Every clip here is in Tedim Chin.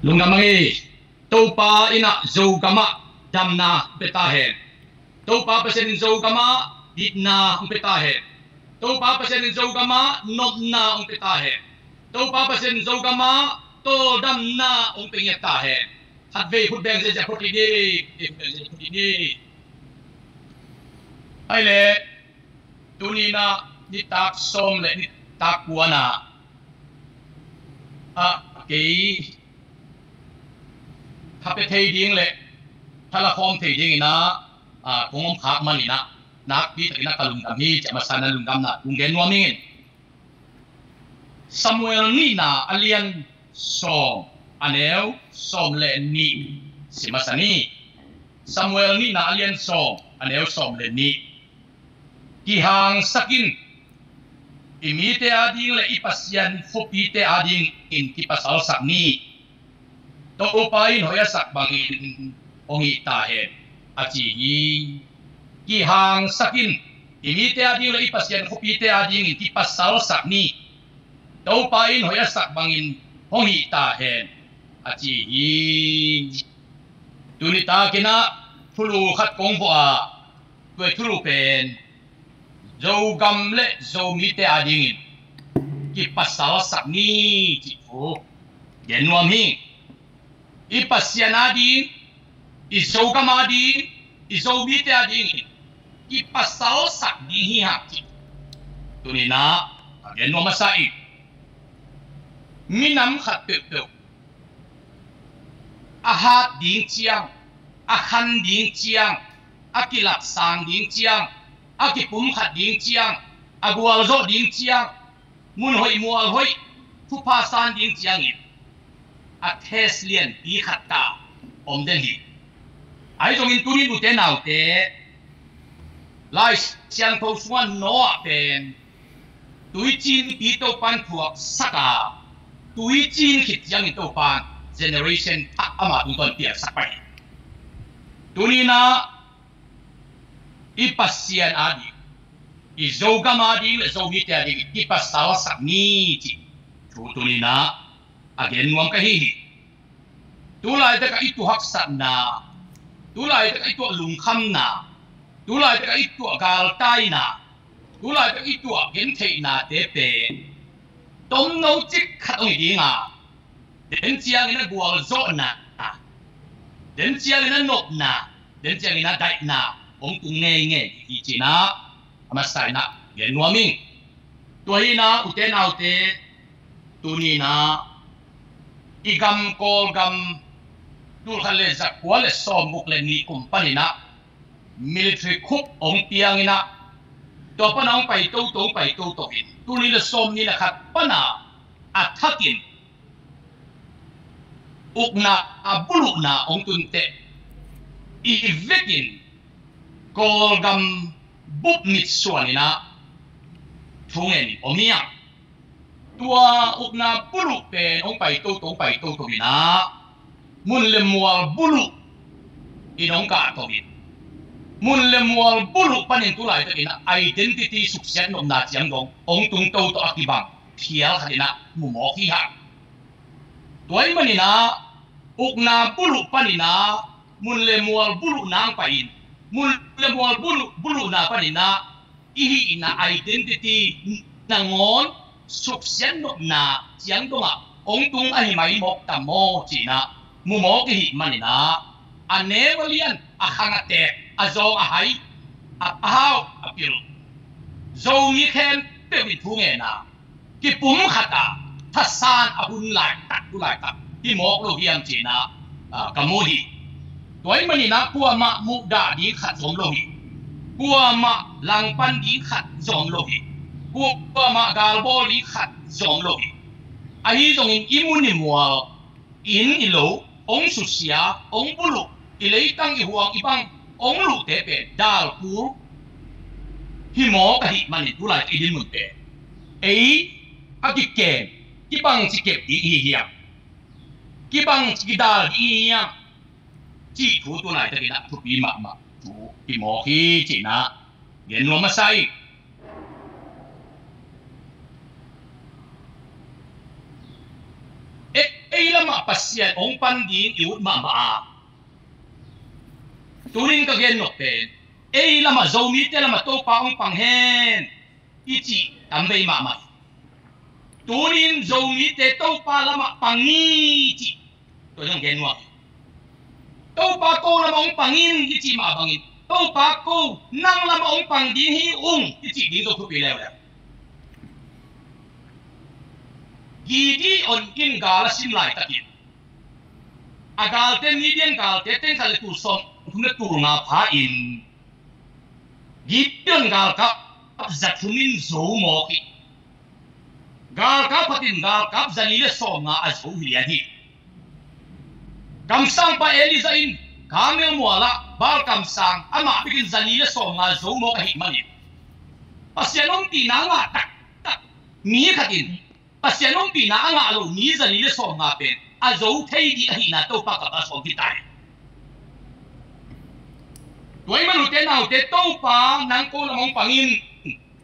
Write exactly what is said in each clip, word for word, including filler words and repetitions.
Lungdam ang ei. Topa in ah Zogam ah damna hong pia ta hen. Topa Pasian in Zogam ah itna hong pia ta hen. Topa Pasian in Zogam ah nopna hong pia ta hen. Topa Pasian in Zogam ah tawldamna hong pia ngiat ta hen. Khatvei khut beng ziahziah phot kik ni. Khatvei khut beng ziahziah phot kik ni. Hai leh, tuni in ah nitak sawm leh nitak kua in ah, ah, kei tha pia thei ding leh tha la khawm thei ding in ah, ah, kong om khak man in ah, nakpi takin ah ka lungdam hi, ci a masa in ah lungdamna kong gen nuam ing. Samuel nihna a lian sawm, a neu sawm leh nih sim masa ni. Samuel nihna a lian sawm, a neu sawm leh nih. Kihangsak in, i mite ading leh i Pasian khuapite adingin kipasalsak ni. Topa in hoih a sak bangin hong hih ta hen, a ci hi. Kihangsak in, i mite ading leh i Pasian khuapite adingin kipasalsak ni. Topa in hoih a sak bangin hong hih ta hen, a ci hi. Tuni takin ah thulu khat kong vuah a, tua i thulu pen Zogam leh Zomite adingin kipasalsak ni, cih thu gen nuam hi. I Pasian ading, i Zogam ading, i Zomite adingin kipasalsak ding hi hang, cih tuni in ah ka gen nuam masa ing. Minam khat peuhpeuh a hat ding ciang, a khan ding ciang, a kilatsang ding ciang, a kipumkhat ding ciang, a gualzawh ding ciang, mun hoih mual hoih thupha san ding ciangin a test lianpi khat ta om den hi. Ahi zongin tuni in ute naute, Lai Siangtho sungah Noah pen tuicinpi Topan thuaksak a, tuicin khit ciangin Topan generation thak ama tungtawn piaksak pah hi. Tuni in ah i Pasian ading, i Zogam ading leh Zomite ading kipasalsak ni, cih thu tuni in ah a gen nuam ka hi hi. Tulaitak a i tuah haksatna, tulaitak a i tuah lungkhamna, tulaitak a i tuah galtaina, tulaitak a i tuah gentheihnate pen tomno cik khat hong hi ding a, den ciangin a gualzawhna, den ciangin a nopna, den ciangin a daihna hong tung ngeingei hi, ci in ah a masa in ah gen nuam ing. Tua hi in ah ute naute, tuni in ah i gam Kawlgam tul khat leh za kua leh sawmguk leh nih kum panin ah military coup hong piang in ah, tua pan ah hong pai toto, hong pai toto in, tul nih leh sawmnih leh khat pan ah a thakin ukna a buluhna hong tun teh, i vekin Kawlgam bup mitsuan in ah thungen om hi hang. Tua ukna buluh pen hong pai toto, hong pai toto in ah, mun leh mual buluh in hong kah to in, mun leh mual buluh panin tulaitak in ah identity suksiat nopna ciang dong hong tung toto a kibang phial khat in ah mu mawk hi hang. Tua ahih manin ah ukna buluh panin ah mun leh mual buluh nang pai in, mun leh mual buluh, buluhna panin ah i hihna identity nangawn suksiat nopna ciang dongah hong tung ahi mai mawk tam maw, ci in ah mu mawk i hih manin ah, a neu a lian, a khang a teek, a zawng a hai, a, a hau a pil Zomi khempeuh in thungen a, kipumkhat a, thasan a hun laitak, tu laitak hi mawk lo hiam, ci in ah, ah, ka mu hi. Tua ahih manin ah kuamah muhdah ding khat zong om lo hi. Kuamah langpan ding khat zong om lo hi. Kuamah galbawl ding khat zong om lo hi. Ahi zongin i mun i mual, inn i lo hong susia, hong buluh, i leitang i huang i bang hong luhte pen dalkul hi mawk ahih manin tulaitak i dinmun pen ei a kikem, kibang ci kep ding i hi hiam, kibang ci kidal ding i hi hiam, cih thu tulaitak in ah thupi mahmah thu i mawk hi, ci in ah gen nuam masa ing. E, ei lamah Pasian hong pan ding i ut mahmah a, tunin ka gen nop pen, ei lamah, Zomite lamah Topa hong pang hen i cih tam vei mahmah hi. Tunin Zomite Topa lamah pang ni cih tua zong gen nuam hi. Topa ko lamah hong pang in i cih mah bangin, Topa ko nang lamah hong pang ding hi ung i cih ding zong thupi leuleu. Gideon in gal a sim laitakin, a galte, Midian galte teng khat le tul sawmthum le tul nga pha in, Gideon galkap za thum in zo mawk hi. Galkap khat in galkap za li le sawmnga a zo hi lian hi. Kamsangpa Elijah in Karmel mualah Baal kamsang amah bikin za li le sawmnga zo mawk ahih manin, Pasian ompihna a ngah taktak mi khat in Pasian ompihna a ngah lo mi za li le sawmnga pen a zo thei ding ahihna Topa kammal sawm kita hi. Tua ahih man ute naute, Topa nang ko lamah hong pang in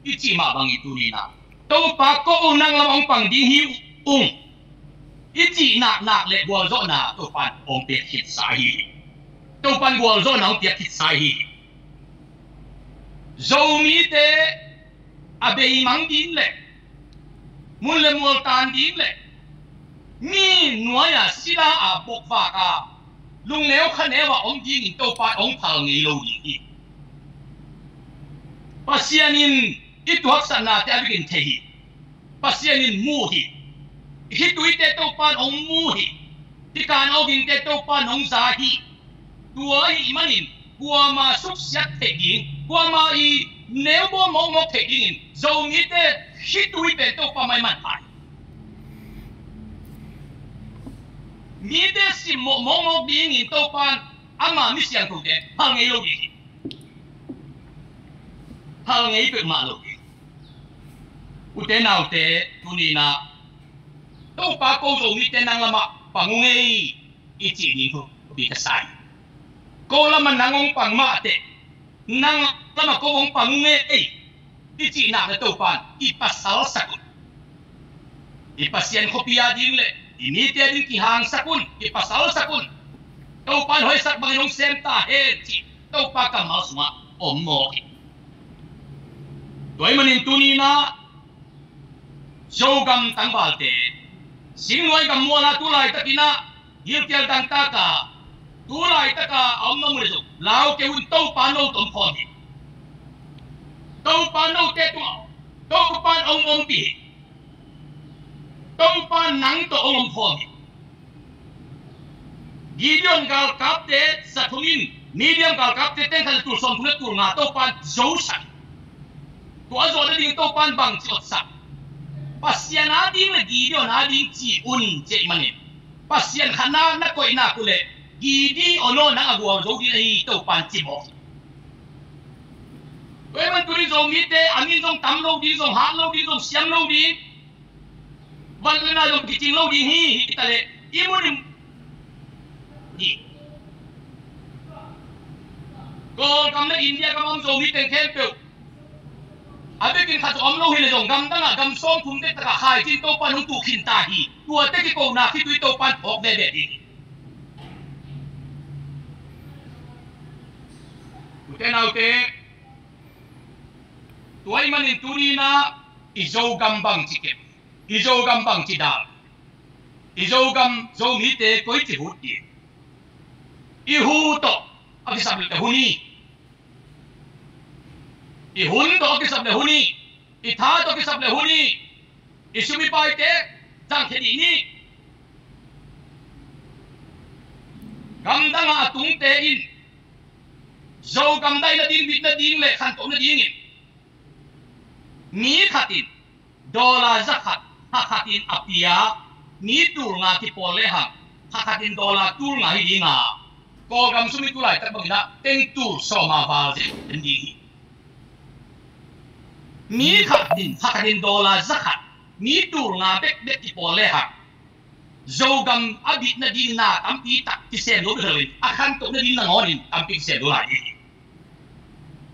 i cih mah bangin tuninah, Topa ko nang lamah hong pang ding hi ung i cih naknak le gualzawhna Topan hong piak khitsa hi. Topan gualzawhna hong piak khitsa hi. Zomite a beimang ding le mun le mual tan ding le mi nuai-a sila a bokvak a lungneu khaneu a om dingin Topa hong phal ngei lo ding hi. Pasian in i tuaksatnate a bikin thei hi. Pasian in mu hi. I khituite Topan hong mu hi. I kan awgingte Topan hong za hi. Tua ahih manin kuama suksiat theih ding, kuama i neubawl mawkmawk theih dingin Zomite khitui pen Topa maiman pha hi. Mite simmawh mawkmawk dingin Topan ama mi siangthote hal ngei lo ding hi. Hal ngei peuhmah lo ding. Ute naute, tuninah Topa ko Zomite nang lamah pang ung ei i cih ding thupi ka sa hi. Ko lamah nang hong pang mah teh, nang lamah ko hong pang ung ei i cih nak le Topan i pasalsak un. I Pasian khuapi a ding le i mite a ding kihangsak un, i pasalsak un. Topan hoihsak bangin hong sem ta hen cih Topa kammal sungah om mawk hi. Tua ahih manin tuninah Zogam tangvalte, singnuai gam muala tu laitakinah gilkial dangtaka tu laitaka a om nong le zong lau kei un. Topa no tawh om khawm hi. Topa note tungah Topa hong ompih hi. Topa nang tawh hong om khawm hi. Gideon galkapte za thum in Midian galkapte teng khat le tul sawmthum le tul nga Topan zosak. Tua zawh nading Topan bangci otsak? Pasian a ding le Gideon a ding ci un cih manin Pasian khatna na koih nak uh leh Gideon aw nang a gualzo ding ahi Topan ci mawk. Tua ahih man tunin Zomite a min zong tam lo ding, zong hat lo ding, zong siam lo ding. Van le na zong kicing lo ding hi, hi ta leh i mun in hi. Kawlgam le India gam om Zomi teng khempeuh a bikin khat zong om lo hi le zong gamdangah gam sawmthum dektakah khaicin Topan hong tuh khin ta hi. Tuate kikona khitui Topan phawk veve ding hi. Ute naute, tua ahih manin tuninah i Zogam bangci kep, i Zogam bangci dal, i Zogam Zomite koici hut ding? I hu tawh a kisap le hun hi. I hun tawh a kisap le hun hi. I tha tawh a kisap le hun hi. I sum i paite zangkhia dih ni. Gamdangah a tungte in Zogam daih nading, bit nading le khantoh nadingin mi khat in dollar za khat, kha khat in a pia, mi tul nga kipawl lehang kha khat in dollar tul nga hi dinga, Kawlgam sum i tu laitak banginah teng tul sawma val zen ding hi. Mi khat in, kha khat in dollar za khat, mi tul nga bekbek kipawl lehang Zogam a bit nading na tampi tak kisem lo bek lo in, a khantoh nading nangawnin tampi kisem lo lai ding hi.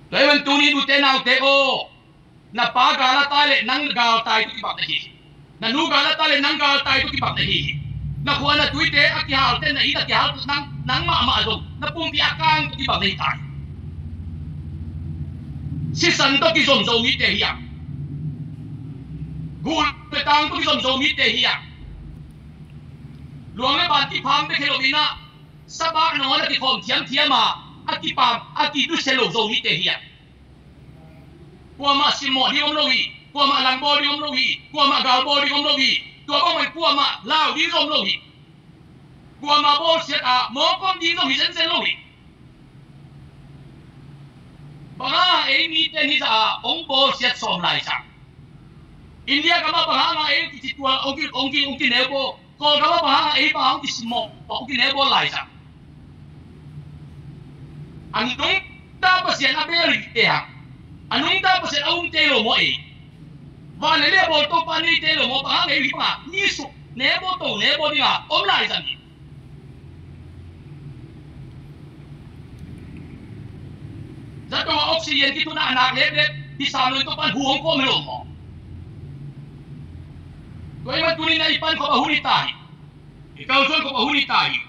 Tua ahih man tunin ute naute aw, na pa gal a tai le nang gal tai tawh kibang na hi hi. Na nu gal a tai le nang gal tai tawh kibang na hi hi. Na khua na tuite a kihal te, na inn a kihal te, nang, nang mahmah zong na pumpi a kang tawh kibang na hi ta hi. Sisan tawh kizom Zomite hi a, gul le tang tawh kizom Zomite hi a, luang le ban kipham bek hi lo in ah, sabak nangawn a kikhawm thiamthiam a, a kipam, a kidusia lo Zomite hi a. Kuamah simmawh ding om lo hi. Kuamah langbawl ding om lo hi. Kuamah galbawl ding om lo hi. Tua bangmah kuamah lau ding zong om lo hi. Kuamah bawlsiat a mawk om ding zong hi zenzen lo hi. Bang hang ei mite hih zah a hong bawlsiat sawm lai zah? India gamah bang hang a ei kici tual hong ki, hong ki, hong kineu bawl? Kawlgam ah bang hang a ei bang hong kisimmawh, hong kineu bawl lai zah? A nungta Pasian a bel hi te hang, a nungta Pasian a um te lo maw ei? Van le lei a bawl Topa nei te lo maw? Bang hang ei hih bang a mi suk neu bawl, to neu bawl ding a om lai zah hi. Zato a oxygen kithun a nak leplep hi sam lo in, Topa in hu hong kawm hi lo maw? Tua ahih man tuni in ah i pan khop a hun hi ta hi. I kalsuan khop a hun hi ta hi.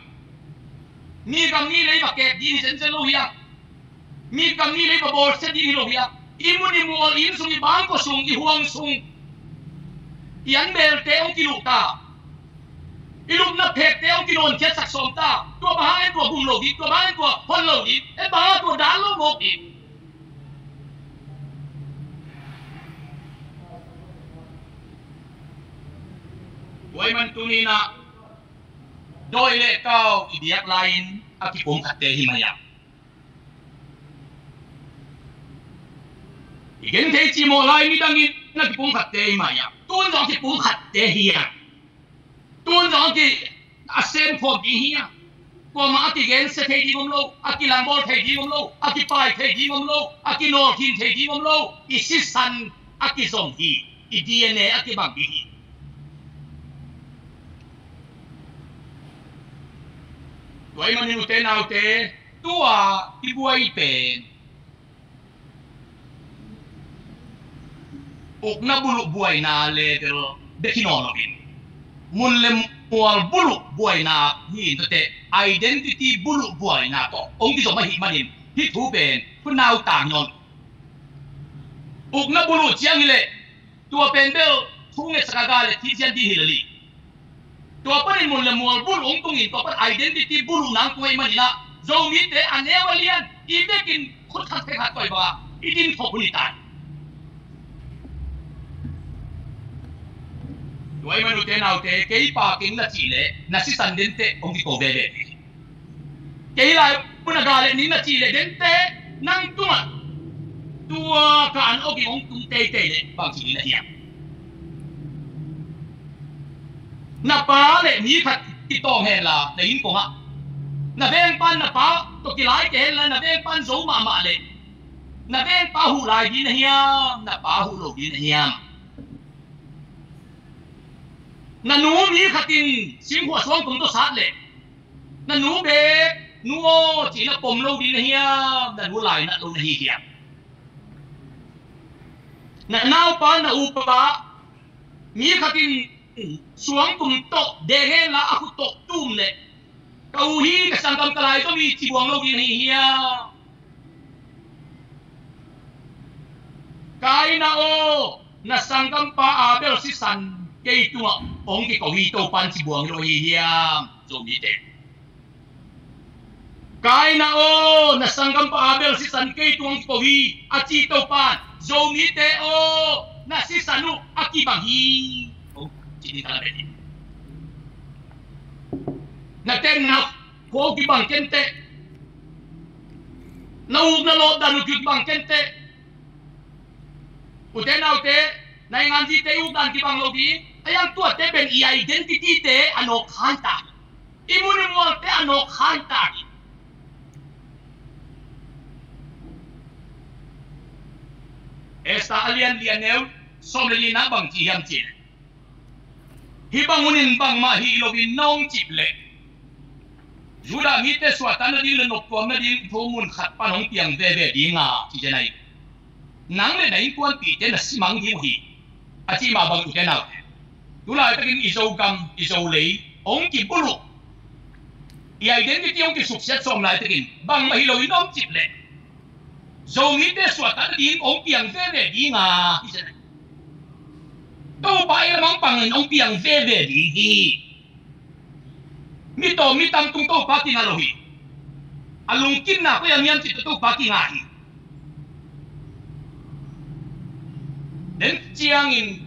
Mi gam mi lei va kep ding hi zenzen lo hi a, mi gam mi lei va bawlsia ding hi lo hi a, i mun i mual, i inn sung, i bangkua sung, i huang sung, i anbelte hong kiluh ta. I lupna phekte hong kinawnkhiatsak sawm ta. Tua bang hang en tua gum lo ding, tua bang hang en tua hon lo ding, en bang hang tua dan lo mawk ding? Tua ahih man tuni in ah dawi le kau i diak lai-in a kipumkhatte hi mai a, i genthei cimawh lai nidangin a kipumkhatte hi mai a, tun zong a kipumkhatte hi a, tun zong a ki, a semkhawm ding hi a. Kuamah a kigensia thei ding om lo, a kilangbawl thei ding om lo, a kipai thei ding om lo, a kinawlkhin thei ding om lo. I sisan a kizom hi. I D N A a kibang ding hi. Tua ahih manin ute naute, tua i buai pen ukna buluh buaina level bek hi nawn loin, mun le mual buluh buaina hi in, tuate identity buluh buaina tawh hong kizom ahih manin hih thu pen thu nautang hi nawn lo. Ukna buluh ciang hileh tua pen bel thu ngetsak a gal le thisian ding hi lel hi. Tua panin mun le mual buluh hong tungin, tua pan identity buluh nang tung ahih manin ah, Zomite a neu a lian i bekin khut khat khe khat tua bang a i din khop hun hi ta hi. Tua ahih man ute naute, kei pa keng na cih leh na sisan dente hong kiko veve. Kei lai mun a ga le ning na cih leh dente nang tungah tua ka an awk in hong tung teitei leh bangci ding na hiam? Na pa le mi khat kitawng henla na inn kongah, na vengpan na pa tawh kilai kei henla, na vengpan zo mahmah leh na vengpa huh lai ding na hiam, na pa huh lo ding na hiam? Na nu mi khat in singkhuah suangtum tawh sat leh na nu bek, "Nu aw," ci-in a pom lo ding na hiam, na nu lainat lo na hi hiam? Na naupa, na upa, mi khat in suangtum tawh deng henla a khut tawh tum leh, "Ka u hi, ka sanggam ka laizom hi," ci buang lo ding na hi hiam? "Kaina aw, na sanggampa Abel sisan kei tungah hong kiko hi," Topan ci buang lo hi hiam, Zomite? "Kaina aw, na sanggampa Abel sisan kei tungah hong kiko hi," a ci Topan, "Zomite aw, na sisan uh a kibang hi," hong ci ding ka la pen hi. Na tenna khua uh kibang kenteh, na ukna lawpdan uh kibang kenteh. Ute naute, nainganzite i ukdan kibang lo ding, a hiang tuate pen i identity-te a nawk kha hi ta hi. I mun i mualte a nawk kha hi ta hi. Esther a lian li, a neu sawm le lina bang ci hiam cih leh, "Hih bang hunin bangmah hih loin na hong cih leh, Judah mite suahtak nading le noptuam nading thu mun khat pan hong piang veve ding a," ci zen ahi. "Nang le na innkuanpihte na simang ding uh hi," a cih mah bang, ute naute, tu laitakin i Zogam, i Zolei, hong kibulh uh, i identity hong kisuksiat sawm laitakin bangmah hi loin om cih leh Zomite suahtakna ding hong piang veve ding a, hi ci. Topa ei lamah hong pangin hong piang veve ding hi. Mi tawm mi tam tung Topa kinga lo hi. A lungkimna koi a miam cih tawh Topa kinga hi. Den ciangin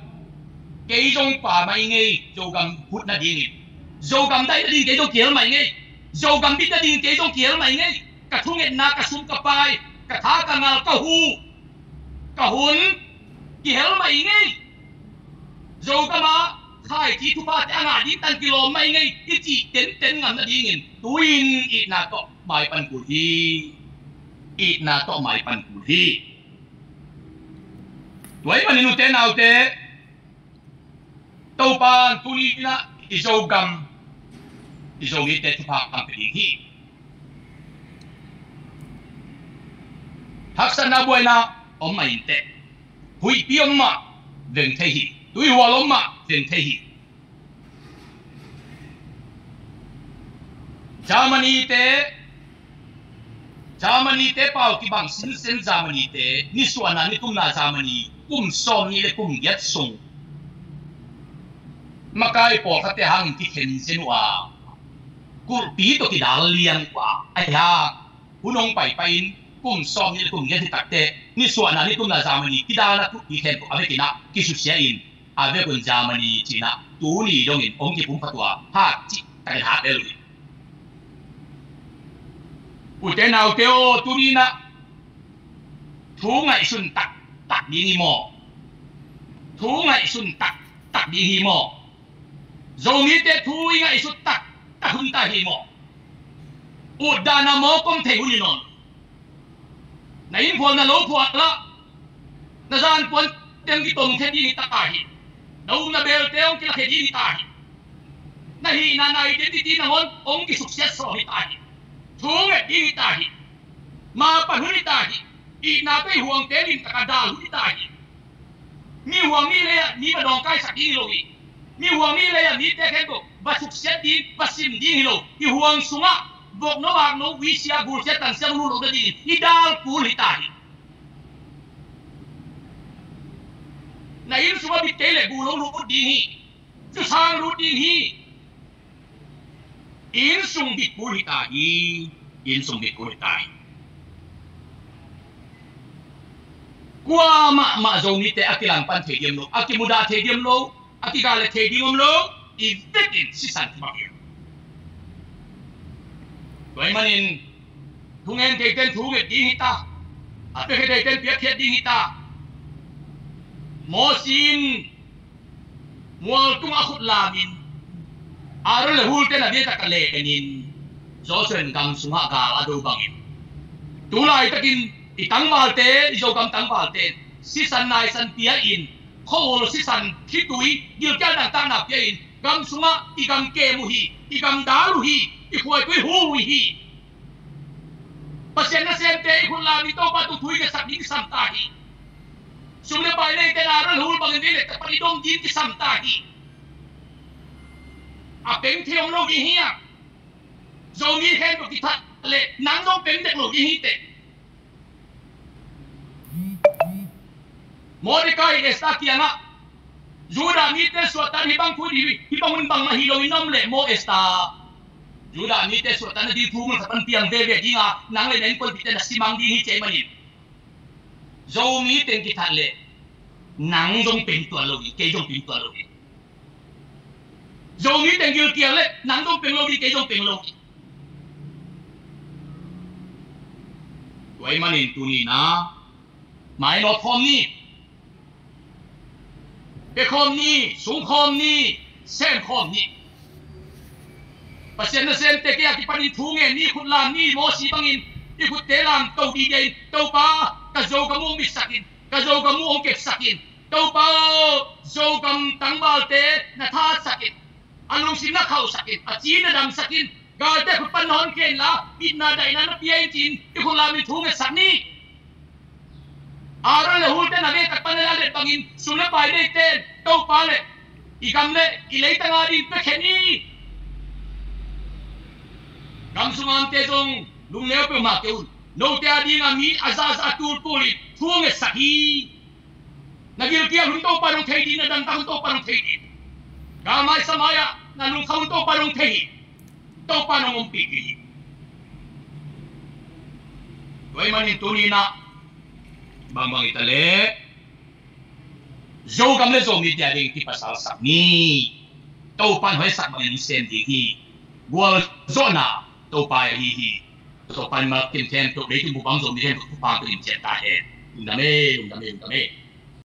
kei zong pa mai ngei, Zogam hutna dingin. Zogam daihna dingin kei zong kihel mai ngei. Zogam bitna dingin kei zong kihel mai ngei. Ka thungetna, ka sum ka pai, ka tha ka ngal, ka hu, ka hun kihel mai ngei. Zogam ah khaici thuphate a ngah ding tan kilawm mai ngei i cih tenten ngamna dingin tu-in itna tawh maipan kul hi. Itna tawh maipan kul hi. Tua ahih manin ute naute, Topa in tuni-in ah i Zogam, i Zomite thupha hong pia ding hi. Haksatna buaina om mah inteh. Huihpi om mah veng thei hi. Tuihual om mah veng thei hi. Germany te, Germany te pau kibang sinsen Germany te, nisuahna nitumna Germany kum sawmnih le kum giat sung makai pawlkhatte hangin kikhen zen uh a, kulhpi tawh kidal liang uh a, ahi hang hun hong paipai-in kum sawmnih le kum giat hi takteh nisuahna nitumna Germany kidalna kulhpi khempeuh a vekin ah kisusia in, a vekun Germany ci-in ah tuni dongin hong kipumkhat uh a, hat cih takin hat lel uh hi. Ute naute aw, tuni-in ah thu ngaihsun taktak ding hi maw? Thu ngaihsun taktak ding hi maw? Zomite thu i ngaihsut taktak hun ta hi maw? Utdana mawk om thei hun hi nawn. Na inn phual, na lo phual ah, na zanpuan teng kitongkhia ding hi ta hi. Na um na belte hong kilakhia ding hi ta hi. Na hihna, na identity nangawn hong kisuksiat sawm hi ta hi. Thu nget ding hi ta hi. Mapan hun hi ta hi. Itna tawh i huangte limtak a dal hun hi ta hi. Mi huang mi lei-ah mi va dawngkaisak ding hi lo hi. Mi huang mi lei-ah mite khempeuh va suksiat ding, va sim ding hi lo. I huang sungah vokno, akno, uisia, gulsia, tansia hong lut loh nadingin i dal kul hi ta hi. Na inn sungah bit kei leh gul hong lut ding hi. Zusang lut ding hi. Inn sung bit kul hi ta hi. Inn sung bit kul hi ta hi. Kuamah mah Zomite a kilangpan thei diam lo, a kimudah thei diam lo, a kigallet thei ding om lo, i vekin sisan thumang hi. Tua ahih manin thungen theiten thu nget ding hi ta, a piakhia theiten piakkhiat ding hi ta. Moses in mual tungah a khut lamin, Aaron le Hur te na biatak a lenin, Joshua in gam sungah gal a do bangin, tu laitakin i tangvalte, i Zogam tangvalte in sisan naisan pia-in, khua-ul sisan, khitui, gilkial dangtakna pia-in, gam sungah i gam kem uh hi, i gam dal uh hi, i khuaitui hu uh hi. Pasian nasemte i khut lamin Topa tung thu i ngetsak ding kisam ta hi. Sum le pai neite in Aaron le Hur bangin vei le tak pan i dom ding kisam ta hi. A peng thei om lo ding hi a, Zomi khempeuh kithat leh nang zong peng dek lo ding hi teh. Mordecai in Esther kiangah, Judah mite suahtak hih bang thu hi, hih bang hun bangmah hi loin om leh maw Esther, Judah mite suahtak nading thu mun khat pan piang veve ding a, nang le na innkuanpihte na simang ding hi ci ahih manin, Zomi teng kithat leh nang zong peng tuan lo ding, kei zong peng tuan lo ding. Zomi teng gilkial leh nang zong peng lo ding, kei zong peng lo ding. Tua ahih manin tuni-in ah mainawt khawm ni. Pia khawm ni, sung khawm ni, sem khawm ni. Pasian nasemte kiang kipanin thu ngen ni, khut lam ni, Moses bangin i khutte lamto dide-in, Topa, ka Zogam uh hong bitsak in, ka Zogam uh hong kepsak in, Topa aw, Zogam tangvalte na thatsak in, a lungsim na khauhsak in, a ci na damsak in, galte khut pan na honkhia inla, itna daihna na pia in ci-in i khut lamin thu ngetsak ni. Aaron le Hur te na vei tak pan na la let bangin sum le pai neite in Topa le i gam le i leitang ading piakhia ni. sung a omte zong lungneu peuhmah kei un. Note a dingah mi a zahzah a tultul in thu ngetsak hi. Na gilkial hun Topa in hong thei ding, na dantak hun Topa in hong thei ding. Galmai samai ah na lungkham hun Topa in hong thei hi. Topa in hong ompih ding hi. Tua ahih manin tuni-in ah bangbang hi ta leh Zogam le Zomite a ding kipasalsak ni. Topa in hoihsak bangin hong sem ding hi. Gualzawhna Topa ahi hi. Topa in mal kim khempeuh, leitung bup bang Zomi khempeuh thupha tawh in ciat ta hen. Lungdam e, lungdam e, lungdam e.